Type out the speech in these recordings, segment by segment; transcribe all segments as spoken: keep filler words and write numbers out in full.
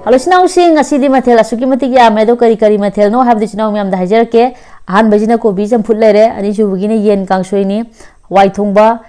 Hello ꯏꯆꯤꯟ ꯏꯅꯥꯎꯁꯤꯡ, ꯉꯁꯤꯗꯤ ꯃꯊꯦꯜ ꯑꯁꯨꯛꯀꯤ ꯃꯇꯤꯛ ꯌꯥꯝꯃꯦ꯫ ꯑꯗꯣ ꯀꯔꯤ ꯀꯔꯤ ꯃꯊꯦꯜꯅꯣ ꯍꯥꯏꯕꯗꯨ ꯏꯆꯤꯟ ꯏꯅꯥꯎ ꯃꯌꯥꯝꯗ ꯍꯥꯏꯖꯔꯛꯀꯦ꯫ ꯑꯍꯥꯟꯕꯁꯤꯅ ꯀꯣꯕꯤ ꯆꯝꯐꯨꯠ ꯂꯩꯔꯦ, ꯑꯅꯤꯁꯨꯕꯒꯤꯅ ꯌꯦꯟ ꯀꯥꯡꯁꯣꯏꯅꯤ, ꯍꯋꯥꯏ ꯊꯣꯡꯕ,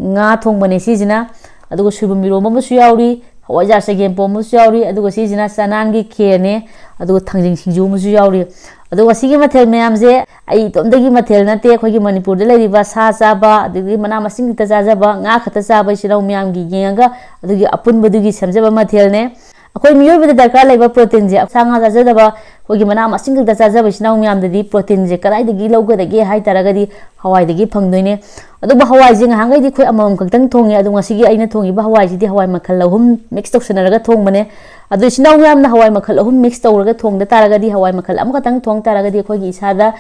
ꯉꯥ ꯊꯣꯡꯕꯅꯦ ꯁꯤꯁꯤꯅ, ꯑꯗꯨꯒ ꯁꯣꯏꯕꯨꯝ ꯏꯔꯣꯝꯕ ꯑꯃꯁꯨ ꯌꯥꯎꯔꯤ, ꯍꯋꯥꯏꯖꯥꯔ ꯆꯒꯦꯝꯄꯣꯝ ꯑꯃꯁꯨ ꯌꯥꯎꯔꯤ, ꯑꯗꯨꯒ ꯁꯤꯁꯤꯅ ꯆꯅꯥꯟꯒꯤ ꯈꯦꯔꯅꯦ, ꯑꯗꯨꯒ ꯊꯥꯡꯖꯤꯡ ꯁꯤꯡꯖꯨ ꯑꯃꯁꯨ ꯌꯥꯎꯔꯤ꯫ ꯑꯗꯨꯒ ꯁꯤꯒꯤ ꯃꯊꯦꯜ ꯃꯌꯥꯝꯁꯦ ꯑꯩ ꯏꯇꯣꯝꯇꯒꯤ ꯃꯊꯦꯜ ꯅꯠꯇꯦ, ꯑꯩꯈꯣꯏꯒꯤ ꯃꯅꯤꯄꯨꯔꯗ ꯂꯩꯔꯤꯕ ꯁꯥ ꯆꯥꯕ, ꯑꯗꯒꯤ ꯃꯅꯥ ꯃꯁꯤꯡ ꯈꯛꯇ ꯆꯥꯖꯕ, ꯉꯥ ꯈꯛꯇ ꯆꯥꯕ ꯏꯆꯤꯜ ꯏꯅꯥꯎ ꯃꯌꯥꯝꯒꯤ ꯌꯦꯡꯉꯒ ꯑꯗꯨꯒꯤ ꯑꯄꯨꯟꯕꯗꯨꯒꯤ ꯁꯦꯝꯖꯕ ꯃꯊꯦꯜꯅꯦ꯫ ꯑꯩꯈꯣꯏ ꯃꯤꯑꯣꯏꯕꯗ ꯗꯔꯀꯥꯔ ꯂꯩꯕ ꯄ꯭ꯔꯣꯇꯤꯟꯁꯦ, ꯁꯥ ꯉꯥ ꯆꯥꯖꯗꯕ, ꯑꯩꯈꯣꯏꯒꯤ ꯃꯅꯥ ꯃꯁꯤꯡ ꯈꯛꯇ ꯆꯥꯖꯕ ꯏꯆꯤꯜ ꯏꯅꯥꯎ ꯃꯌꯥꯝꯗꯗꯤ ꯄ꯭ꯔꯣꯇꯤꯟꯁꯦ ꯀꯗꯥꯏꯗꯒꯤ ꯂꯧꯒꯗꯒꯦ ꯍꯥꯏ ꯇꯥꯔꯒꯗꯤ ꯍꯋꯥꯏꯗꯒꯤ ꯐꯪꯗꯣꯏꯅꯦ꯫ ꯑꯗꯨꯕꯨ ꯍꯋꯥꯏꯁꯦ ꯉꯍꯥꯟꯈꯩꯗꯤ ꯑꯩꯈꯣꯏ ꯑꯃꯃꯝ ꯈꯛꯇꯪ ꯊꯣꯡꯉꯦ, ꯑꯗꯣ ꯉꯁꯤꯒꯤ ꯑꯩꯅ ꯊꯣꯡꯉꯤꯕ ꯍꯋꯥꯏꯁꯤꯗꯤ ꯍꯋꯥꯏ ꯃꯈꯜ ꯑꯍꯨꯝ ꯃꯤꯛꯁ ꯇꯧꯁꯟꯅꯔꯒ ꯊꯣꯡꯕꯅꯦ꯫ ꯑꯗꯣ ꯏꯆꯤꯜ ꯏꯅꯥꯎ ꯃꯌꯥꯝꯅ ꯍꯋꯥꯏ ꯃꯈꯜ ꯑꯍꯨꯝ ꯃꯤꯛꯁ ꯇꯧꯔꯒ ꯊꯣꯡꯗ ꯇꯥꯔꯒꯗꯤ, ꯍꯋꯥꯏ ꯃꯈꯜ ꯑꯃꯈꯛꯇꯪ ꯊꯣꯡ ꯇꯥꯔꯒꯗꯤ ꯑꯩꯈꯣꯏꯒꯤ ꯏꯁꯥꯗ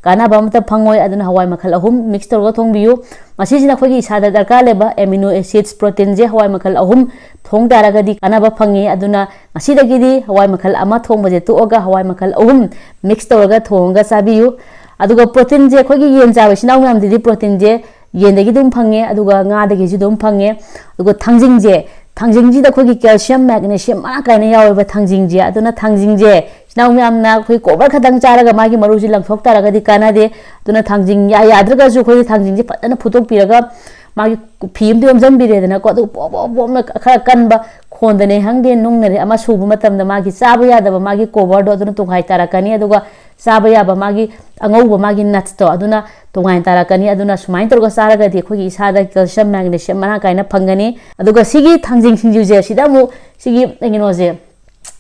ꯀꯥꯟꯅꯕ ꯑꯃꯠꯇ ꯐꯪꯉꯣꯏ꯫ ꯑꯗꯨꯅ ꯍꯋꯥꯏ ꯃꯈꯜ ꯑꯍꯨꯝ ꯃꯤꯛꯁ ꯇꯧꯔꯒ ꯊꯣꯡꯕꯤꯌꯨ꯫ ꯃꯁꯤꯁꯤꯅ ꯑꯩꯈꯣꯏꯒꯤ ꯏꯁꯥꯗ ꯗꯔꯀꯥꯔ ꯂꯩꯕ ꯑꯦꯃꯤꯅꯣ ꯑꯦꯁꯤꯗꯁ ꯄ꯭ꯔꯣꯇꯤꯟꯁꯦ ꯍꯋꯥꯏ ꯃꯈꯜ ꯑꯍꯨꯝ ꯊꯣꯡ ꯇꯥꯔꯒꯗꯤ ꯀꯥꯟꯅꯕ ꯐꯪꯉꯤ꯫ ꯑꯗꯨꯅ ꯉꯁꯤꯗꯒꯤꯗꯤ ꯍꯋꯥꯏ ꯃꯈꯜ ꯑꯃ ꯊꯣꯡꯕꯁꯦ ꯇꯣꯛꯑꯒ ꯍꯋꯥꯏ ꯃꯈꯜ ꯑꯍꯨꯝ ꯃꯤꯛꯁ ꯇꯧꯔꯒ ꯊꯣꯡꯉꯒ ꯆꯥꯕꯤꯌꯨ꯫ ꯑꯗꯨꯒ ꯄ꯭ꯔꯣꯇꯤꯟꯁꯦ ꯑꯩꯈꯣꯏꯒꯤ ꯌꯦꯟ ꯆꯥꯕ ꯏꯆꯤꯜ ꯏꯅꯥꯎ ꯃꯌꯥꯝꯗꯗꯤ ꯄ꯭ꯔꯣꯇꯤꯟꯁꯦ ꯌꯦꯟꯗꯒꯤ ꯑꯗꯨꯝ ꯐꯪꯉꯦ, ꯑꯗꯨꯒ ꯉꯥꯗꯒꯤꯁꯨ ꯑꯗꯨꯝ ꯐꯪꯉꯦ꯫ ꯑꯗꯨꯒ ꯊꯥꯡꯖꯤꯡꯁꯦ, ꯊꯥꯡꯖꯤꯡꯁꯤꯗ ꯑꯩꯈꯣꯏꯒꯤ ꯀꯦꯜꯁꯤꯌꯝ, ꯃꯦꯒꯅꯦꯁꯤꯌꯝ ꯃꯔꯥꯡ ꯀꯥꯏꯅ ꯌꯥꯎꯋꯦꯕ ꯊꯥꯡꯖꯤꯡꯁꯦ꯫ ꯑꯗꯨꯅ ꯊꯥꯡꯖꯤꯡꯁꯦ ꯏꯆꯤꯜ ꯏꯅꯥꯎ ꯃꯌꯥꯝꯅ ꯑꯩꯈꯣꯏ ꯀꯣꯕꯔ ꯈꯛꯇꯪ ꯆꯥꯔꯒ ꯃꯥꯒꯤ ꯃꯔꯨꯁꯤ ꯂꯪꯊꯣꯛ ꯇꯥꯔꯒꯗꯤ ꯀꯥꯟꯅꯗꯦ꯫ ꯑꯗꯨꯅ ꯊꯥꯡꯖꯤꯡ ꯌꯥ-, ꯌꯥꯗ꯭ꯔꯒꯁꯨ ꯑꯩꯈꯣꯏꯅ ꯊꯥꯡꯖꯤꯡꯁꯦ ꯐꯖꯅ ꯐꯨꯠꯇꯣꯛꯄꯤꯔꯒ ꯃꯥꯒꯤ ꯐꯤ ꯑꯃꯗ ꯌꯣꯝꯁꯤꯟꯕꯤꯔꯦꯗꯅꯀꯣ꯫ ꯑꯗꯨꯒ ꯄꯣꯞ ꯄꯣꯞ ꯄꯣꯞꯅ ꯈꯔ ꯀꯟꯕ ꯈꯣꯟꯗꯅꯦ ꯈꯪꯗꯦ, ꯅꯨꯡꯅꯅꯦ ꯑꯃ ꯁꯨꯕ ꯃꯇꯝꯗ ꯃꯥꯒꯤ ꯆꯥꯕ ꯌꯥꯗꯕ ꯃꯥꯒꯤ ꯀꯣꯕꯔꯗꯣ ꯑꯗꯨꯅ ꯇꯣꯡꯈꯥꯏ ꯇꯥꯔꯛꯀꯅꯤ꯫ ꯑꯗꯨꯒ ꯆꯥꯕ ꯌꯥꯕ ꯃꯥꯒꯤ ꯑꯉꯧꯕ ꯃꯥꯒꯤ ꯅꯠꯁꯇꯣ ꯑꯗꯨꯅ ꯇꯣꯉꯥꯟ ꯇꯥꯔꯛꯀꯅꯤ꯫ ꯑꯗꯨꯅ ꯁꯨꯃꯥꯏꯅ ꯇꯧꯔꯒ ꯆꯥꯔꯒꯗꯤ ꯑꯩꯈꯣꯏꯒꯤ ꯏꯁꯥꯗ ꯀꯦꯜꯁꯤꯌꯝ, ꯃꯦꯒꯅꯦꯁꯤꯌꯝ ꯃꯔꯥꯡ ꯀꯥꯏꯅ ꯐꯪꯒꯅꯤ꯫ ꯑꯗꯨꯒ ꯁꯤꯒꯤ ꯊꯥꯡꯖꯤꯡ ꯁꯤꯡꯖꯨꯁꯦ, ꯁꯤꯗ ꯑꯃꯨꯛ ꯁꯤꯒꯤ ꯀꯩꯅꯣꯁꯦ,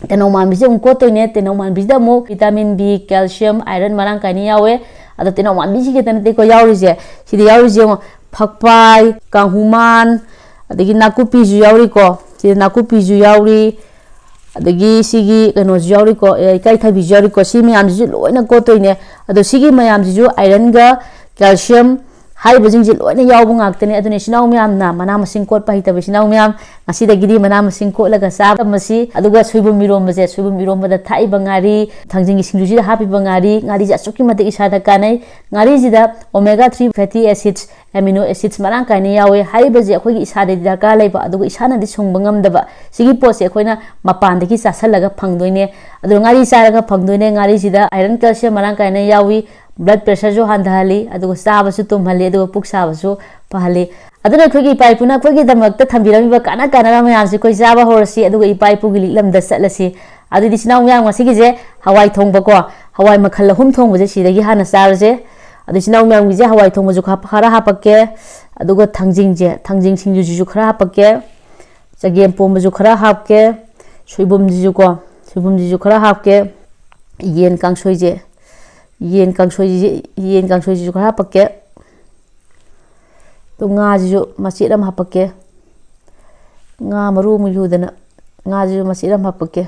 ꯇꯦꯅꯧ ꯃꯥꯟꯕꯤꯁꯦ ꯑꯃꯨꯛ ꯀꯣꯠꯇꯣꯏꯅꯦ꯫ ꯇꯦꯅꯧ ꯃꯥꯟꯕꯤꯁꯤꯗ ꯑꯃꯨꯛ ꯚꯤꯇꯥꯃꯤꯟ ꯕꯤ, ꯀꯦꯜꯁꯤꯌꯝ, ꯑꯥꯏꯔꯟ ꯃꯔꯥꯡ ꯀꯥꯏꯅ ꯌꯥꯎꯋꯦ꯫ ꯑꯗꯣ ꯇꯦꯅꯧ ꯃꯥꯟꯕꯤꯁꯤ ꯈꯛꯇ ꯅꯠꯇꯦꯀꯣ ꯌꯥꯎꯔꯤꯁꯦ, ꯁꯤꯗ ꯌꯥꯎꯔꯤꯁꯦ ꯌꯦꯡꯉꯣ, ꯐꯛꯄꯥꯏ, ꯀꯥꯡꯍꯨꯃꯥꯟ, ꯑꯗꯒꯤ ꯅꯥꯀꯨꯞꯄꯤꯁꯨ ꯌꯥꯎꯔꯤꯀꯣ꯫ ꯁꯤꯗ ꯅꯥꯀꯨꯞꯄꯤꯁꯨ ꯌꯥꯎꯔꯤ, ꯑꯗꯒꯤ ꯁꯤꯒꯤ ꯀꯩꯅꯣꯁꯨ ꯌꯥꯎꯔꯤꯀꯣ, ꯑꯦ, ꯏꯀꯥꯏꯊꯕꯤꯁꯨ ꯌꯥꯎꯔꯤꯀꯣ꯫ ꯁꯤ ꯃꯌꯥꯝꯁꯤꯁꯨ ꯂꯣꯏꯅ ꯀꯣꯠꯇꯣꯏꯅꯦ꯫ ꯑꯗꯣ ꯁꯤꯒꯤ ꯃꯌꯥꯝꯁꯤꯁꯨ ꯑꯥꯏꯔꯟꯒ ꯀꯦꯜꯁꯤꯌꯝ, ꯍꯥꯏꯔꯤꯕꯁꯤꯡꯁꯦ ꯂꯣꯏꯅ ꯌꯥꯎꯕ ꯉꯥꯛꯇꯅꯦ꯫ ꯑꯗꯨꯅ ꯏꯆꯤꯟ ꯏꯅꯥꯎ ꯃꯌꯥꯝꯅ, ꯃꯅꯥ ꯃꯁꯤꯡ ꯀꯣꯠꯄ ꯍꯩꯇꯕ ꯏꯆꯤꯟ ꯏꯅꯥꯎ ꯃꯌꯥꯝ, ꯉꯁꯤꯗꯒꯤꯗꯤ ꯃꯅꯥ ꯃꯁꯤꯡ ꯀꯣꯠꯂꯒ ꯆꯥꯕ ꯇꯝꯃꯁꯤ꯫ ꯑꯗꯨꯒ ꯁꯣꯏꯕꯨꯝ ꯏꯔꯣꯝꯕꯁꯦ, ꯁꯣꯏꯕꯨꯝ ꯏꯔꯣꯝꯕꯗ ꯊꯥꯛꯏꯕ ꯉꯥꯔꯤ, ꯊꯥꯡꯖꯤꯡꯒꯤ ꯁꯤꯡꯖꯨꯁꯤꯗ ꯍꯥꯞꯄꯤꯕ ꯉꯥꯔꯤ, ꯉꯥꯔꯤꯁꯦ ꯑꯁꯨꯛꯀꯤ ꯃꯇꯤꯛ ꯏꯁꯥꯗ ꯀꯥꯟꯅꯩ꯫ ꯉꯥꯔꯤꯁꯤꯗ omega three fatty acids, amino acids ꯃꯔꯥꯡ ꯀꯥꯏꯅ ꯌꯥꯎꯋꯦ꯫ ꯍꯥꯏꯔꯤꯕꯁꯦ ꯑꯩꯈꯣꯏꯒꯤ ꯏꯁꯥꯗꯗꯤ ꯗꯔꯀꯥꯔ ꯂꯩꯕ, ꯑꯗꯨꯒ ꯏꯁꯥꯅꯗꯤ ꯁꯨꯡꯕ ꯉꯝꯗꯕ꯫ ꯁꯤꯒꯤ ꯄꯣꯠꯁꯦ ꯑꯩꯈꯣꯏꯅ ꯃꯄꯥꯟꯗꯒꯤ ꯆꯥꯁꯜꯂꯒ ꯐꯪꯗꯣꯏꯅꯦ꯫ ꯑꯗꯨꯒ ꯉꯥꯔꯤ ꯆꯥꯔꯒ ꯐꯪꯗꯣꯏꯅꯦ꯫ ꯉꯥꯔꯤꯁꯤꯗ iron, calcium ꯃꯔꯥꯡ ꯀꯥꯏꯅ ꯌꯥꯎꯏ꯫ Blood pressureꯁꯨ ꯍꯟꯊꯍꯜꯂꯤ, ꯑꯗꯨꯒ ꯆꯥꯕꯁꯨ ꯇꯨꯝꯍꯜꯂꯤ, ꯑꯗꯨꯒ ꯄꯨꯛ ꯁꯥꯕꯁꯨ ꯐꯍꯜꯂꯤ꯫ ꯑꯗꯨꯅ ꯑꯩꯈꯣꯏꯒꯤ ꯏꯄꯥ ꯏꯄꯨꯅ ꯑꯩꯈꯣꯏꯒꯤꯗꯃꯛꯇ ꯊꯝꯕꯤꯔꯝꯃꯤꯕ ꯀꯥꯟꯅ ꯀꯥꯟꯅꯕ ꯃꯌꯥꯝꯁꯦ ꯑꯩꯈꯣꯏ ꯆꯥꯕ ꯍꯧꯔꯁꯤ, ꯑꯗꯨꯒ ꯏꯄꯥ ꯏꯄꯨꯒꯤ ꯂꯤꯛꯂꯝꯗ ꯆꯠꯂꯁꯤ꯫ ꯑꯗꯨꯗꯤ ꯏꯆꯤꯟ ꯏꯅꯥꯎ ꯃꯌꯥꯝ, ꯉꯁꯤꯒꯤꯁꯦ ꯍꯋꯥꯏ ꯊꯣꯡꯕꯀꯣ, ꯍꯋꯥꯏ ꯃꯈꯜ ꯑꯍꯨꯝ ꯊꯣꯡꯕꯁꯦ ꯁꯤꯗꯒꯤ ꯍꯥꯟꯅ ꯆꯥꯔꯁꯦ꯫ ꯑꯗꯨ ꯏꯆꯤꯟ ꯏꯅꯥꯎ ꯃꯌꯥꯝꯒꯤꯁꯦ ꯍꯋꯥꯏ ꯊꯣꯡꯕꯁꯨ ꯈ-, ꯈꯔ ꯍꯥꯞꯄꯛꯀꯦ, ꯑꯗꯨꯒ ꯊꯥꯡꯖꯤꯡꯁꯦ, ꯊꯥꯡꯖꯤꯡ ꯁꯤꯡꯖꯨꯁꯤꯁꯨ ꯈꯔ ꯍꯥꯞꯄꯛꯀꯦ, ꯆꯒꯦꯝ ꯄꯣꯝꯕꯁꯨ ꯈꯔ ꯍꯥꯞꯀꯦ, ꯁꯣꯏꯕꯨꯝꯁꯤꯁꯨꯀꯣ, ꯁꯣꯏꯕꯨꯝꯁꯤꯁꯨ ꯈꯔ ꯍꯥꯞꯀꯦ, ꯌꯦꯟ ꯀꯥꯡꯁꯣꯏꯁꯦ, ꯌꯦꯟ ꯀꯥꯡꯁꯣꯏꯁꯤ, ꯌꯦꯟ ꯀꯥꯡꯁꯣꯏꯁꯤꯁꯨ ꯈꯔ ꯍꯥꯞꯄꯛꯀꯦ꯫ ꯑꯗꯨ ꯉꯥꯁꯤꯁꯨ ꯃꯆꯦꯠ ꯑꯃ ꯍꯥꯞꯄꯛꯀꯦ꯫ ꯉꯥ ꯃꯔꯨ ꯑꯃ ꯌꯨꯗꯅ ꯉꯥꯁꯤꯁꯨ ꯃꯆꯦꯠ ꯑꯃ ꯍꯥꯞꯄꯛꯀꯦ꯫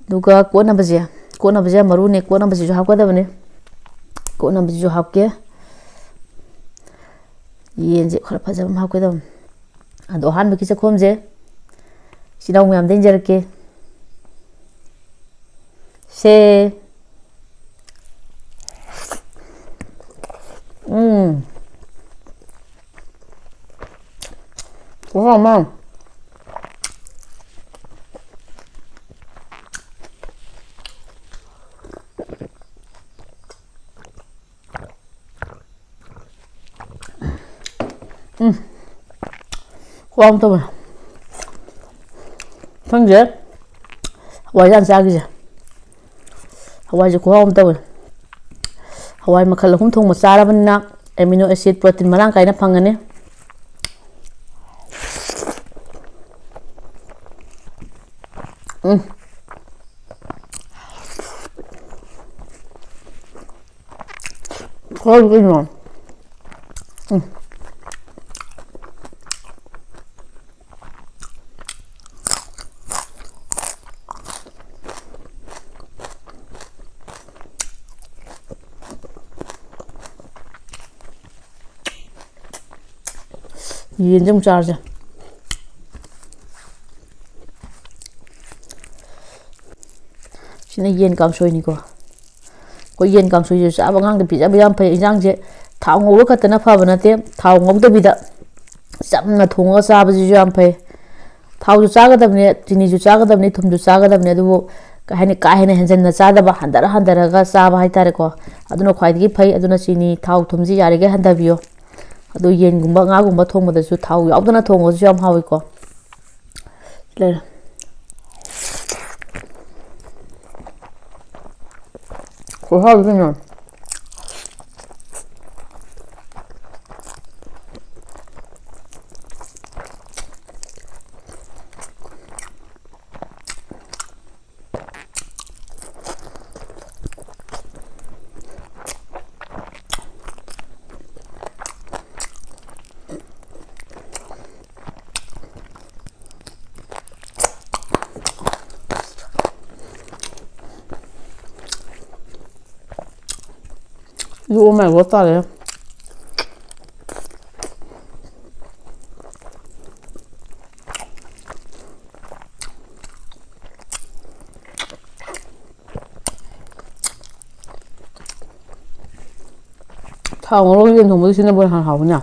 ꯑꯗꯨꯒ ꯀꯣꯠꯅꯕꯁꯦ, ꯀꯣꯠꯅꯕꯁꯦ ꯌꯥꯝ ꯃꯔꯨꯅꯦ, ꯀꯣꯠꯅꯕꯁꯤꯁꯨ ꯍꯥꯞꯀꯗꯕꯅꯦ꯫ ꯀꯣꯠꯅꯕꯁꯤꯁꯨ ꯍꯥꯞꯀꯦ꯫ ꯌꯦꯟꯁꯦ ꯈꯔ ꯐꯖꯕ ꯑꯃ ꯍꯥꯞꯀꯗꯕꯅꯤ꯫ ꯑꯗꯣ ꯑꯍꯥꯟꯕꯒꯤ ꯆꯥꯛꯈꯣꯝꯁꯦ ꯏꯆꯤꯟ ꯏꯅꯥꯎ ꯃꯌꯥꯝꯗ ꯏꯟꯖꯔꯛꯀꯦ꯫ ꯁꯦ꯫ ꯎꯝ꯫ ꯈꯨꯍꯥꯎ ꯑꯃ꯫ ꯎꯝ꯫ ꯈꯨꯍꯥꯎ ꯑꯃ ꯇꯧꯋꯦ꯫ ꯈꯪꯗꯦ꯫ ꯍꯋꯥꯏꯖꯥꯔ ꯆꯥꯈꯤꯁꯦ꯫ ꯍꯋꯥꯏꯁꯦ ꯈꯨꯍꯥꯎ ꯑꯃ ꯇꯧꯋꯦ꯫ ꯍꯋꯥꯏ ꯃꯈꯜ ꯑꯍꯨꯝ ꯊꯣꯡꯕ ꯆꯥꯔꯕꯅꯤꯅ amino acid, protein ꯃꯔꯥꯡ ꯀꯥꯏꯅ ꯐꯪꯒꯅꯤ꯫ ꯎꯝ꯫ ꯀꯔꯤ ꯀꯩꯅꯣ? ꯎꯝ꯫ ꯌꯦꯟꯁꯦ ꯑꯃꯨꯛ ꯆꯥꯔꯁꯦ꯫ ꯁꯤꯅ ꯌꯦꯟ ꯀꯥꯡꯁꯣꯏꯅꯤꯀꯣ꯫ ꯑꯩꯈꯣꯏ ꯌꯦꯟ ꯀꯥꯡꯁꯣꯏꯁꯦ ꯆꯥꯕ ꯑꯉꯥꯡꯗ ꯄꯤꯖꯕ ꯌꯥꯝ ꯐꯩ꯫ ꯏꯟꯖꯥꯡꯁꯦ ꯊꯥꯎ ꯉꯧꯕ ꯈꯛꯇꯅ ꯐꯕ ꯅꯠꯇꯦ, ꯊꯥꯎ ꯉꯧꯗꯕꯤꯗ ꯆꯝꯅ ꯊꯣꯡꯉꯒ ꯆꯥꯕꯁꯤꯁꯨ ꯌꯥꯝ ꯐꯩ꯫ ꯊꯥꯎꯁꯨ ꯆꯥꯒꯗꯕꯅꯦ, ꯆꯤꯅꯤꯁꯨ ꯆꯥꯒꯗꯕꯅꯤ, ꯊꯨꯝꯁꯨ ꯆꯥꯒꯗꯕꯅꯤ, ꯑꯗꯨꯕꯨ ꯀꯩ ꯍꯥꯏꯅꯤ, ꯀꯥ ꯍꯦꯟꯅ ꯍꯦꯟꯖꯟꯅ ꯆꯥꯗꯕ, ꯍꯟꯊꯔ ꯍꯟꯊꯔꯒ ꯆꯥꯕ ꯍꯥꯏꯇꯥꯔꯦꯀꯣ꯫ ꯑꯗꯨꯅ ꯈ꯭ꯋꯥꯏꯗꯒꯤ ꯐꯩ꯫ ꯑꯗꯨꯅ ꯆꯤꯅꯤ, ꯊꯥꯎ, ꯊꯨꯝꯁꯤ ꯌꯥꯔꯤꯈꯩ ꯍꯟꯊꯕꯤꯌꯣ꯫ ꯑꯗꯨ ꯌꯦꯟꯒꯨꯝꯕ, ꯉꯥꯒꯨꯝꯕ ꯊꯣꯡꯕꯗꯁꯨ ꯊꯥꯎ ꯌꯥꯎꯗꯅ ꯊꯣꯡꯕꯁꯨ ꯌꯥꯝ ꯍꯥꯎꯋꯤꯀꯣ꯫ ꯂꯩꯔꯦ꯫ ꯈꯨꯍꯥꯎꯗꯤ ꯀꯩꯅꯣ꯫ ꯌꯣꯛꯑ ꯃꯥꯏ ꯇꯥꯔꯦ꯫ ꯊꯥꯎ ꯉꯧꯔꯒ ꯌꯦꯟ ꯊꯣꯡꯕꯗ ꯁꯤꯅꯕꯨ ꯍꯦꯟꯅ ꯍꯥꯎꯕꯅꯦ꯫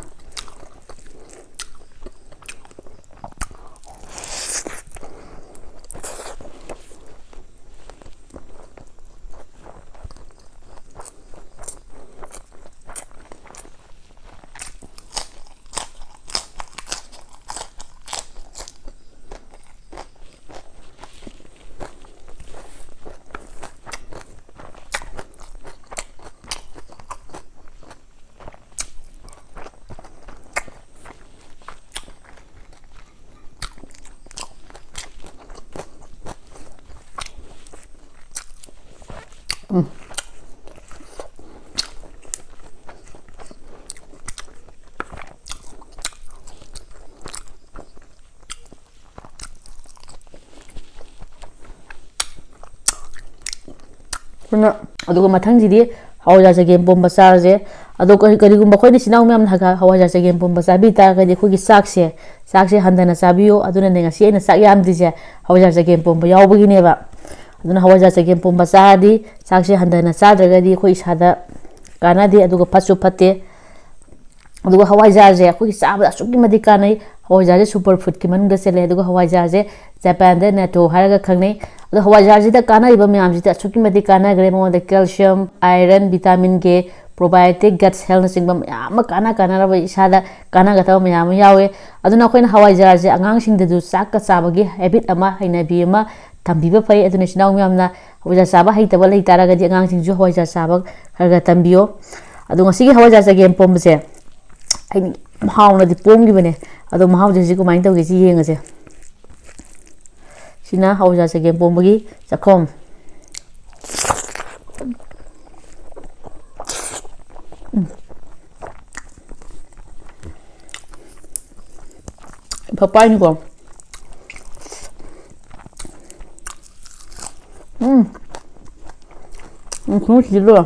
ꯑꯗꯨꯅ, ꯑꯗꯨꯒ ꯃꯊꯪꯁꯤꯗꯤ ꯍꯋꯥꯏꯖꯥꯔ ꯆꯒꯦꯝ ꯄꯣꯝꯕ ꯆꯥꯔꯁꯦ꯫ ꯑꯗꯣ ꯀꯔꯤ-, ꯀꯔꯤꯒꯨꯝꯕ ꯑꯩꯈꯣꯏꯅ ꯏꯆꯤꯟ ꯏꯅꯥꯎ ꯃꯌꯥꯝꯅ ꯍꯒ-, ꯍꯋꯥꯏꯖꯥꯔ ꯆꯒꯦꯝ ꯄꯣꯝꯕ ꯆꯥꯕꯤ ꯇꯥꯔꯒꯗꯤ ꯑꯩꯈꯣꯏꯒꯤ ꯆꯥꯛꯁꯦ, ꯆꯥꯛꯁꯦ ꯍꯟꯊꯅ ꯆꯥꯕꯤꯌꯨ꯫ ꯑꯗꯨꯅꯅꯦ ꯉꯁꯤ ꯑꯩꯅ ꯆꯥꯛ ꯌꯥꯝꯗ꯭ꯔꯤꯁꯦ, ꯍꯋꯥꯏꯖꯥꯔ ꯆꯒꯦꯝ ꯄꯣꯝꯕ ꯌꯥꯎꯕꯒꯤꯅꯦꯕ꯫ ꯑꯗꯨꯅ ꯍꯋꯥꯏꯖꯥꯔ ꯆꯒꯦꯝ ꯄꯣꯝꯕ ꯆꯥꯔꯗꯤ ꯆꯥꯛꯁꯦ ꯍꯟꯊꯅ ꯆꯥꯗ꯭ꯔꯒꯗꯤ ꯑꯩꯈꯣꯏ ꯏꯁꯥꯗ ꯀꯥꯟꯅꯗꯦ, ꯑꯗꯨꯒ ꯐꯠꯁꯨ ꯐꯠꯇꯦ꯫ ꯑꯗꯨꯒ ꯍꯋꯥꯏꯖꯥꯔꯁꯦ ꯑꯩꯈꯣꯏꯒꯤ ꯆꯥꯕꯗ ꯑꯁꯨꯛꯀꯤ ꯃꯇꯤꯛ ꯀꯥꯟꯅꯩ꯫ ꯍꯋꯥꯏꯖꯥꯔꯁꯦ super foodꯀꯤ ꯃꯅꯨꯡꯗ ꯆꯜꯂꯦ꯫ ꯑꯗꯨꯒ ꯍꯋꯥꯏꯖꯥꯔꯁꯦ ꯖꯄꯥꯟꯗ natto ꯍꯥꯏꯔꯒ ꯈꯪꯅꯩ꯫ ꯑꯗꯣ ꯍꯋꯥꯏꯖꯥꯔꯁꯤꯗ ꯀꯥꯟꯅꯔꯤꯕ ꯃꯌꯥꯝꯁꯤꯗꯤ ꯑꯁꯨꯛꯀꯤ ꯃꯇꯤꯛ ꯀꯥꯟꯅꯈ꯭ꯔꯦ꯫ ꯃꯉꯣꯟꯗ calcium, iron, vitamin K, probiotic, gut healthꯅꯆꯤꯡꯕ ꯃꯌꯥꯝ ꯑꯃ ꯀꯥꯟꯅ ꯀꯥꯟꯅꯔꯕ ꯏꯁꯥꯗ ꯀꯥꯟꯅꯒꯗꯕ ꯃꯌꯥꯝ ꯑꯃ ꯌꯥꯎꯋꯦ꯫ ꯑꯗꯨꯅ ꯑꯩꯈꯣꯏꯅ ꯍꯋꯥꯏꯖꯥꯔꯁꯦ ꯑꯉꯥꯡꯁꯤꯡꯗꯁꯨ ꯆꯥꯛꯀ ꯆꯥꯕꯒꯤ habit ꯑꯃ, ꯍꯩꯅꯕꯤ ꯑꯃ ꯊꯝꯕꯤꯕ ꯐꯩ꯫ ꯑꯗꯨꯅ ꯏꯆꯤꯟ ꯏꯅꯥꯎ ꯃꯌꯥꯝꯅ ꯍꯋꯥꯏꯖꯥꯔ ꯆꯥꯕ ꯍꯩꯇꯕ ꯂꯩ ꯇꯥꯔꯒꯗꯤ ꯑꯉꯥꯡꯁꯤꯡꯁꯨ ꯍꯋꯥꯏꯖꯥꯔ ꯆꯥꯕ ꯈꯔ ꯈꯔ ꯇꯝꯕꯤꯌꯣ꯫ ꯑꯗꯣ ꯉꯁꯤꯒꯤ ꯍꯋꯥꯏꯖꯥꯔ ꯆꯒꯦꯝ ꯄꯣꯝꯕꯁꯦ ꯑꯩꯅ ꯌꯥꯝ ꯍꯥꯎꯅꯗꯤ ꯄꯣꯝꯈꯤꯕꯅꯦ꯫ ꯑꯗꯣ ꯃꯍꯥꯎꯁꯦ ꯍꯧꯖꯤꯛ ꯀꯃꯥꯏꯅ ꯇꯧꯒꯦ ꯁꯤ ꯌꯦꯡꯉꯁꯦ꯫ ꯁꯤꯅ ꯍꯋꯥꯏꯖꯥꯔ ꯆꯒꯦꯝ ꯄꯣꯝꯕꯒꯤ ꯆꯥꯛꯈꯣꯝ꯫ ꯎꯝ꯫ ꯐꯛꯄꯥꯏꯅꯤꯀꯣ꯫ ꯎꯝ꯫ ꯎꯝ, ꯈꯨꯅꯨꯡꯁꯤꯗꯤ ꯂꯣꯏꯔꯦ꯫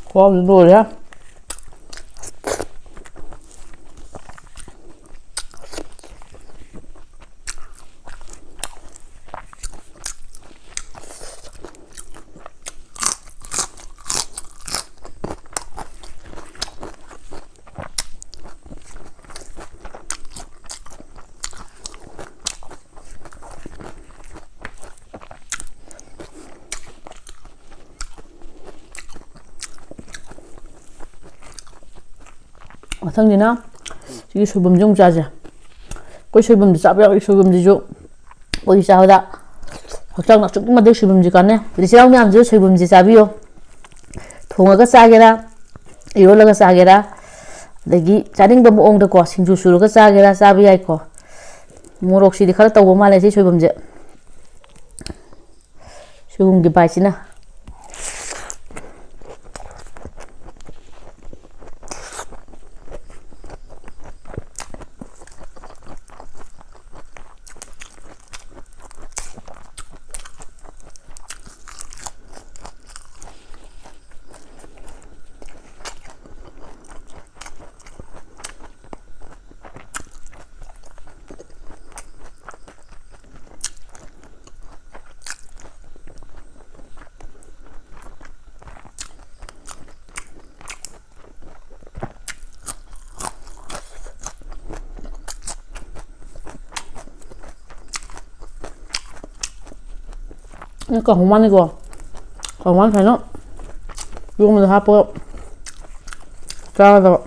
ꯈꯨꯍꯥꯎꯗꯤ ꯂꯣꯏꯔꯦ꯫ ꯃꯊꯪꯁꯤꯅ ꯁꯤꯒꯤ ꯁꯣꯏꯕꯨꯝꯁꯦ ꯑꯃꯨꯛ ꯆꯥꯁꯦ꯫ ꯑꯩꯈꯣꯏ ꯁꯣꯏꯕꯨꯝꯁꯦ ꯆꯥꯕ ꯌꯥꯎꯏ꯫ ꯁꯣꯏꯕꯨꯝꯁꯤꯁꯨ ꯑꯩꯈꯣꯏꯒꯤ ꯆꯥꯕꯗ ꯍꯛꯆꯥꯡꯗ ꯑꯁꯨꯛꯀꯤ ꯃꯇꯤꯛ ꯁꯣꯏꯕꯨꯝꯁꯦ ꯀꯥꯟꯅꯩ꯫ ꯏꯆꯤꯜ ꯏꯅꯥꯎ ꯃꯌꯥꯝꯁꯤꯁꯨ ꯁꯣꯏꯕꯨꯝꯁꯦ ꯆꯥꯕꯤꯌꯨ꯫ ꯊꯣꯡꯉꯒ ꯆꯥꯒꯦꯔꯥ, ꯏꯔꯣꯜꯂꯒ ꯆꯥꯒꯦꯔꯥ, ꯑꯗꯒꯤ ꯆꯥꯅꯤꯡꯕ ꯃꯑꯣꯡꯗꯀꯣ ꯁꯤꯡꯖꯨ ꯁꯨꯔꯒ ꯆꯥꯒꯦꯔꯥ ꯆꯥꯕ ꯌꯥꯏꯀꯣ꯫ ꯃꯣꯔꯣꯛꯁꯤꯗꯤ ꯈꯔ ꯇꯧꯕ ꯃꯥꯜꯂꯦ ꯁꯤ ꯁꯣꯏꯕꯨꯝꯁꯦ꯫ ꯁꯣꯏꯕꯨꯝꯒꯤ ꯕꯥꯏꯠꯁꯤꯅ꯫ ꯀꯥꯡꯍꯧ ꯃꯥꯅꯤꯀꯣ꯫ ꯀꯥꯡꯍꯧ ꯃꯥꯅꯤ ꯁꯨꯃꯥꯏꯅ ꯏꯔꯣꯟꯕꯗ ꯍꯥꯞꯄꯒ ꯆꯥꯒꯗꯕ꯫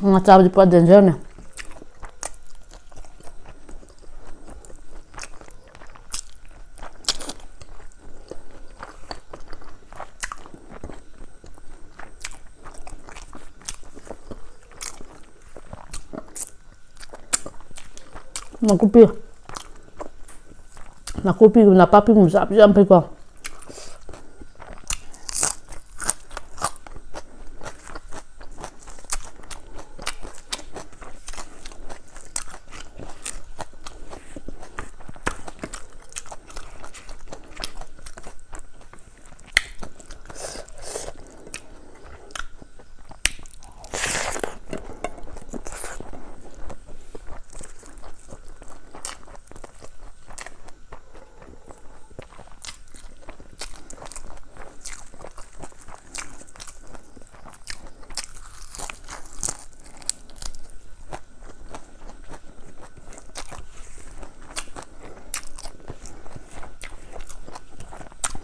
ꯉꯥ ꯆꯥꯕꯗꯤ ꯄꯨꯔꯥ ꯗꯦꯟꯖꯔꯅꯦ꯫ ꯅꯥꯀꯨꯞꯄꯤ꯫ ꯅꯥꯀꯨꯞꯄꯤꯒꯨꯝꯕ ꯅꯄꯥꯛꯄꯤꯒꯨꯝꯕ ꯆꯥꯕꯁꯨ ꯌꯥꯝ ꯐꯩꯀꯣ꯫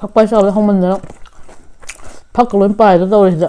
ꯐꯛꯄꯥꯏ ꯆꯥꯕꯗ ꯍꯧꯃꯟꯗꯅ ꯐꯛꯀ ꯂꯣꯏ ꯄꯥꯏꯗ ꯇꯧꯔꯤꯁꯤꯗ꯫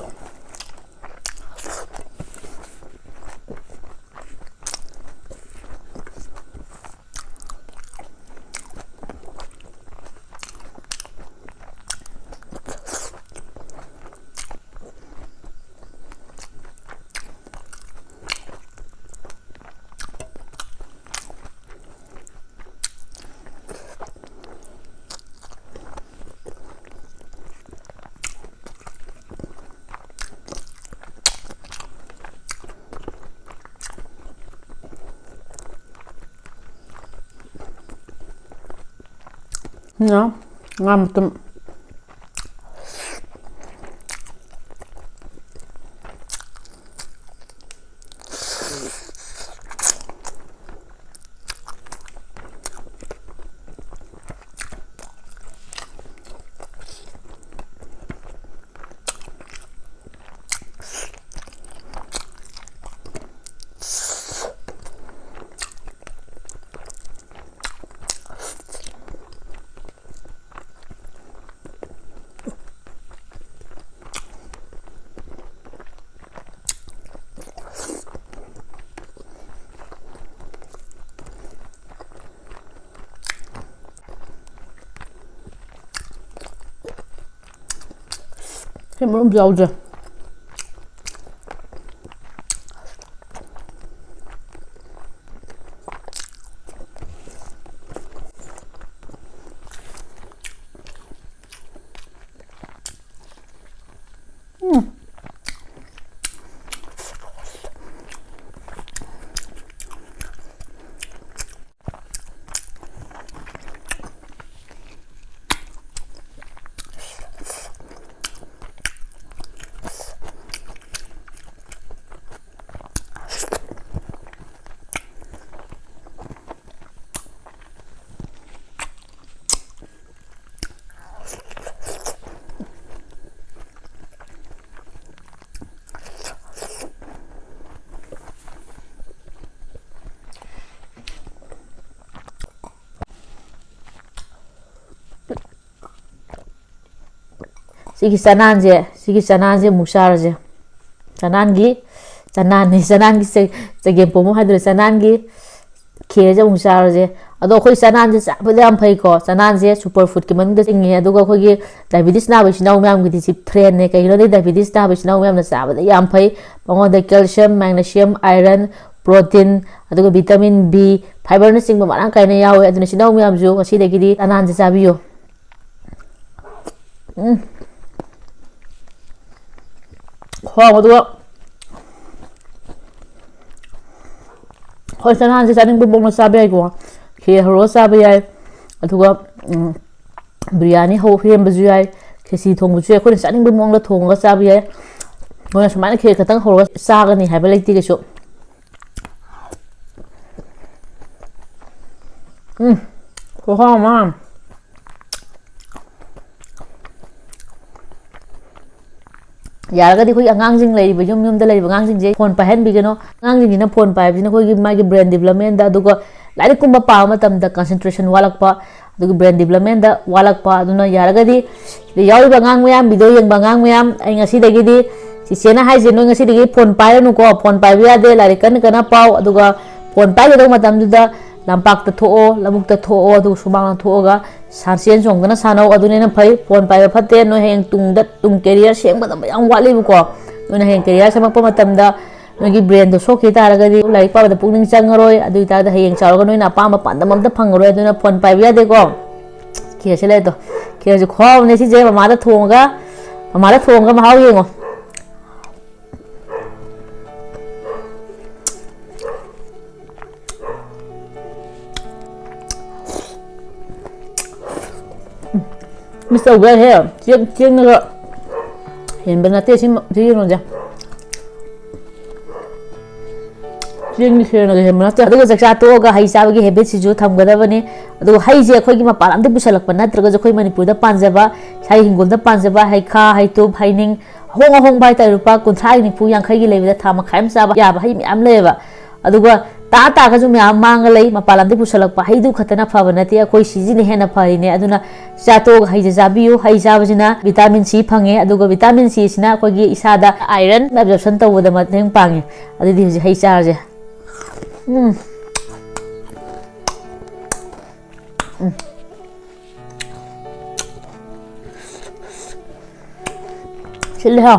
ꯁꯤꯅ ꯉꯥ ꯃꯇꯨꯝ꯫ ꯁꯤ ꯃꯔꯨꯝꯁꯨ ꯌꯥꯎꯗ꯭ꯔꯦ꯫ ꯎꯝ꯫ ꯁꯤꯒꯤ ꯆꯅꯥꯟꯁꯦ, ꯁꯤꯒꯤ ꯆꯅꯥꯟꯁꯦ ꯑꯃꯨꯛ ꯆꯥꯔꯁꯦ꯫ ꯆꯅꯥꯟꯒꯤ, ꯆꯅꯥꯟꯅꯤ, ꯆꯅꯥꯟꯒꯤ ꯆ-, ꯆꯒꯦꯝꯄꯣꯝꯕ ꯍꯥꯏꯗꯣꯏꯔꯥ, ꯆꯅꯥꯟꯒꯤ ꯈꯦꯔꯁꯦ ꯑꯃꯨꯛ ꯆꯥꯔꯁꯦ꯫ ꯑꯗꯣ ꯑꯩꯈꯣꯏ ꯆꯅꯥꯟꯁꯦ ꯆꯥꯕꯗ ꯌꯥꯝ ꯐꯩꯀꯣ꯫ ꯆꯅꯥꯟꯁꯦ superfood ꯀꯤ ꯃꯅꯨꯡꯗ ꯆꯤꯡꯉꯦ꯫ ꯑꯗꯨꯒ ꯑꯩꯈꯣꯏꯒꯤ diabetes ꯅꯥꯕ ꯏꯆꯤꯟ ꯏꯅꯥꯎ ꯃꯌꯥꯝꯒꯤꯗꯤ ꯁꯤ friend ꯅꯦ꯫ ꯀꯩꯒꯤꯅꯣꯗꯤ diabetes ꯅꯥꯕ ꯏꯆꯤꯟ ꯏꯅꯥꯎ ꯃꯌꯥꯝꯅ ꯆꯥꯕꯗ ꯌꯥꯝ ꯐꯩ꯫ ꯃꯉꯣꯟꯗ calcium, magnesium, iron, protein, ꯑꯗꯨꯒ vitamin B, fibre ꯅꯆꯤꯡꯕ ꯃꯔꯥꯡ ꯀꯥꯏꯅ ꯌꯥꯎꯋꯦ꯫ ꯑꯗꯨꯅ ꯏꯆꯤꯟ ꯏꯅꯥꯎ ꯃꯌꯥꯝꯁꯨ ꯉꯁꯤꯗꯒꯤꯗꯤ ꯆꯅꯥꯟꯁꯦ ꯆꯥꯕꯤꯌꯨ꯫ ꯎꯝ꯫ ꯍꯥꯎ, ꯑꯗꯨꯒ ꯍꯣꯏ, ꯆꯅꯥꯟꯁꯦ ꯆꯥꯅꯤꯡꯕ ꯃꯑꯣꯡꯗ ꯆꯥꯕ ꯌꯥꯏꯀꯣ꯫ ꯈꯦꯔ ꯍꯧꯔꯒ ꯆꯥꯕ ꯌꯥꯏ꯫ ꯑꯗꯨꯒ, ꯎꯝ, ꯕꯤꯔꯌꯥꯅꯤ ꯍꯧ-, ꯁꯦꯝꯕꯁꯨ ꯌꯥꯏ꯫ ꯈꯦꯆꯤ ꯊꯣꯡꯕꯁꯨ ꯌꯥꯏ꯫ ꯑꯩꯈꯣꯏꯅ ꯆꯥꯅꯤꯡꯕ ꯃꯑꯣꯡꯗ ꯊꯣꯡꯉꯒ ꯆꯥꯕ ꯌꯥꯏ꯫ ꯑꯩꯈꯣꯏꯅ ꯁꯨꯃꯥꯏꯅ ꯈꯦꯔ ꯈꯛꯇꯪ ꯍꯧꯔꯒ ꯆꯥꯒꯅꯤ ꯍꯥꯏꯕ ꯂꯩꯇꯦ ꯀꯩꯁꯨ꯫ ꯎꯝ, ꯈꯨꯍꯥꯎ ꯑꯃ꯫ ꯌꯥꯔꯒꯗꯤ ꯑꯩꯈꯣꯏꯒꯤ ꯑꯉꯥꯡꯁꯤꯡ ꯂꯩꯔꯤꯕ, ꯌꯨꯝ ꯌꯨꯝꯗ ꯂꯩꯔꯤꯕ ꯑꯉꯥꯡꯁꯤꯡꯁꯦ phone ꯄꯥꯏꯍꯟꯕꯤꯒꯅꯨ꯫ ꯑꯉꯥꯡꯁꯤꯡꯁꯤꯅ phone ꯄꯥꯏꯕꯁꯤꯅ ꯑꯩꯈꯣꯏꯒꯤ ꯃꯥꯒꯤ brain development ꯗ, ꯑꯗꯨꯒ ꯂꯥꯏꯔꯤꯛꯀꯨꯝꯕ ꯄꯥꯕ ꯃꯇꯝꯗ concentration ꯋꯥꯠꯂꯛꯄ, ꯑꯗꯨꯒ brain development ꯗ ꯋꯥꯠꯂꯛꯄ꯫ ꯑꯗꯨꯅ ꯌꯥꯔꯒꯗꯤ ꯁꯤꯗ ꯌꯥꯎꯔꯤꯕ ꯑꯉꯥꯡ ꯃꯌꯥꯝ, video ꯌꯦꯡꯕ ꯑꯉꯥꯡ ꯃꯌꯥꯝ, ꯑꯩ ꯉꯁꯤꯗꯒꯤꯗꯤ, ꯆꯤꯆꯦꯅ ꯍꯥꯏꯁꯦ, ꯅꯣꯏ ꯉꯁꯤꯗꯒꯤ phone ꯄꯥꯏꯔꯅꯨꯀꯣ, phone ꯄꯥꯏꯕ ꯌꯥꯗꯦ, ꯂꯥꯏꯔꯤꯛ ꯀꯟꯅ ꯀꯟꯅ ꯄꯥꯎ꯫ ꯑꯗꯨꯒ phone ꯄꯥꯏꯒꯗꯧꯕ ꯃꯇꯝꯗꯨꯗ ꯂꯝꯄꯥꯛꯇ ꯊꯣꯛꯑꯣ, ꯂꯧꯕꯨꯛꯇ ꯊꯣꯛꯑꯣ, ꯑꯗꯨꯒ ꯁꯨꯃꯥꯡꯗ ꯊꯣꯛꯑꯒ ꯁꯥꯟ ꯆꯦꯟ ꯆꯣꯡꯗꯅ ꯁꯥꯟꯅꯧ꯫ ꯑꯗꯨꯅ ꯍꯦꯟꯅ ꯐꯩ꯫ Phone ꯄꯥꯏꯕ ꯐꯠꯇꯦ꯫ ꯅꯣꯏ ꯍꯌꯦꯡ ꯇꯨꯡꯗ, ꯇꯨꯡ career ꯁꯦꯝꯒꯗꯕ ꯌꯥꯝ ꯋꯥꯠꯂꯤꯕꯀꯣ꯫ ꯅꯣꯏꯅ ꯍꯌꯦꯡ career ꯁꯦꯝꯃꯛꯄ ꯃꯇꯝꯗ ꯅꯣꯏꯒꯤ brain ꯗꯣ ꯁꯣꯛꯈꯤ ꯇꯥꯔꯒꯗꯤ ꯂꯥꯏꯔꯤꯛ ꯄꯥꯕꯗ ꯄꯨꯛꯅꯤꯡ ꯆꯪꯉꯔꯣꯏ꯫ ꯑꯗꯨ ꯑꯣꯏꯇꯥꯔꯗꯤ ꯍꯌꯦꯡ ꯆꯥꯎꯔꯒ ꯅꯣꯏꯅ ꯑꯄꯥꯝꯕ ꯄꯥꯟꯗꯝ ꯑꯝꯇ ꯐꯪꯉꯔꯣꯏ꯫ ꯑꯗꯨꯅ phone ꯄꯥꯏꯕ ꯌꯥꯗꯦꯀꯣ꯫ ꯈꯦꯔꯁꯦ ꯂꯩꯔꯦ ꯇꯣ꯫ ꯈꯦꯔꯁꯦ ꯈꯨꯍꯥꯎ ꯑꯃꯅꯦ ꯁꯤꯁꯦ꯫ ꯃꯃꯥꯗ ꯊꯣꯡꯉꯒ, ꯃꯃꯥꯗ ꯊꯣꯡꯉꯒ ꯃꯍꯥꯎ ꯌꯦꯡꯉꯣ꯫ Miss ꯇꯧꯕ ꯌꯥꯏꯍꯦ꯫ ꯆꯦꯡ, ꯆꯦꯡꯅꯒ ꯍꯦꯟꯕ ꯅꯠꯇꯦ ꯁꯤ, ꯁꯤ ꯀꯩꯅꯣꯁꯦ꯫ ꯆꯦꯡꯒꯤ ꯈꯦꯔꯅꯒ ꯍꯦꯟꯕ ꯅꯠꯇꯦ꯫ ꯑꯗꯨꯒ ꯆꯥꯛꯆꯥ ꯇꯣꯛꯑꯒ ꯍꯩ ꯆꯥꯕꯒꯤ habit ꯁꯤꯁꯨ ꯊꯝꯒꯗꯕꯅꯤ꯫ ꯑꯗꯨꯒ ꯍꯩꯁꯦ ꯑꯩꯈꯣꯏꯒꯤ ꯃꯄꯥꯟ ꯂꯝꯗꯒꯤ ꯄꯨꯁꯜꯂꯛꯄ ꯅꯠꯇ꯭ꯔꯒꯁꯨ ꯑꯩꯈꯣꯏ ꯃꯅꯤꯄꯨꯔꯗ ꯄꯥꯟꯖꯕ ꯏꯁꯥꯒꯤ ꯍꯤꯡꯒꯣꯜꯗ ꯄꯥꯟꯖꯕ ꯍꯩꯈꯥ, ꯍꯩꯇꯨꯞ, ꯍꯩꯅꯤꯡ, ꯑꯍꯣꯡ ꯑꯍꯣꯡꯕ ꯍꯥꯏꯇꯥꯔꯦ, ꯂꯨꯄꯥ ꯀꯨꯟꯊ꯭ꯔꯥꯒꯤ, ꯅꯤꯐꯨ, ꯌꯥꯡꯈꯩꯒꯤ ꯂꯩꯕꯗ ꯊꯥ ꯃꯈꯥꯏ ꯑꯃ ꯆꯥꯕ ꯌꯥꯕ ꯍꯩ ꯃꯌꯥꯝ ꯂꯩꯌꯦꯕ꯫ ꯑꯗꯨꯒ ꯇꯥ ꯇꯥꯒꯁꯨ ꯃꯌꯥꯝ ꯃꯥꯡꯉ ꯂꯩ꯫ ꯃꯄꯥꯟ ꯂꯝꯗꯒꯤ ꯄꯨꯁꯜꯂꯛꯄ ꯍꯩꯗꯨ ꯈꯛꯇꯅ ꯐꯕ ꯅꯠꯇꯦ, ꯑꯩꯈꯣꯏ ꯁꯤꯁꯤꯅ ꯍꯦꯟꯅ ꯐꯔꯤꯅꯦ꯫ ꯑꯗꯨꯅ ꯆꯥ ꯇꯣꯛꯑꯒ ꯍꯩꯁꯦ ꯆꯥꯕꯤꯌꯨ꯫ ꯍꯩ ꯆꯥꯕꯁꯤꯅ vitamin C ꯐꯪꯉꯦ, ꯑꯗꯨꯒ vitamin C ꯁꯤꯅ ꯑꯩꯈꯣꯏꯒꯤ ꯏꯁꯥꯗ iron absorption ꯇꯧꯕꯗ ꯃꯇꯦꯡ ꯄꯥꯡꯉꯦ꯫ ꯑꯗꯨꯗꯤ ꯍꯧꯖꯤꯛ ꯍꯩ ꯆꯥꯔꯁꯦ꯫ ꯎꯝ꯫ ꯎꯝ꯫ ꯁꯤꯜꯂꯦ ꯍꯥ꯫